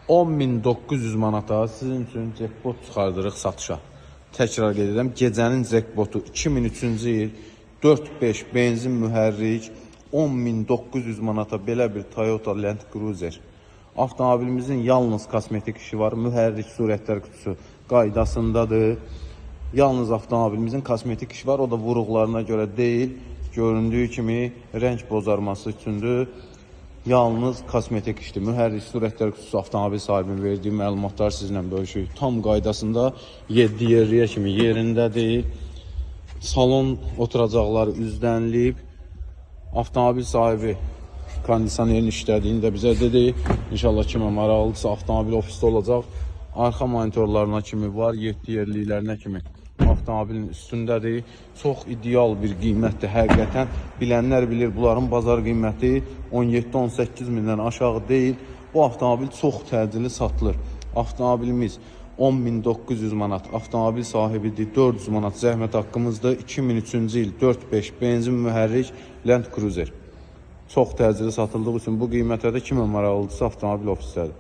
10.900 manata sizin üçün jackpot çıxardırıq satışa. Təkrar qeyd edirəm, gecənin jackpotu 2003-cü il 4.5 benzin mühərrik 10.900 manata belə bir Toyota Land Cruiser. Avtomobilimizin yalnız kosmetik işi var. Mühərrik sürətlər qutusu qaydasındadır. Yalnız avtomobilimizin kosmetik işi var. O da vuruqlarına görə deyil. Göründüyü kimi rəng bozarması üçündür. Yalnız kosmetik işdir. Mühərrik sürətlər qutusu avtomobil sahibinin verdiyi məlumatlar sizinlə bölüşürük. Tam qaydasında 7 yerliyə kimi yerindədir. Salon oturacaqları üzdənlib. Avtomobil sahibi kondisionerin işlədiyini də bizə dedi. İnşallah kimə maraqlıdırsa avtomobil ofisdə olacaq. Arxa monitorlarına kimi var, 7 yerliklərinə kimi avtomobilin üstündədir. Çox ideal bir qiymətdir həqiqətən. Bilənlər bilir bunların bazar qiyməti 17-18 mindən aşağı deyil. Bu avtomobil çox təcili satılır. Avtomobilimiz 10.900 manat avtomobil sahibidir. 400 manat zəhmət haqqımızdır. 2003-cü il 4.5 benzin mühərrik Land Cruiser. Çox təcili satıldığı üçün bu qiymətə də kimə maraqlıdırsa avtomobil ofisdədir.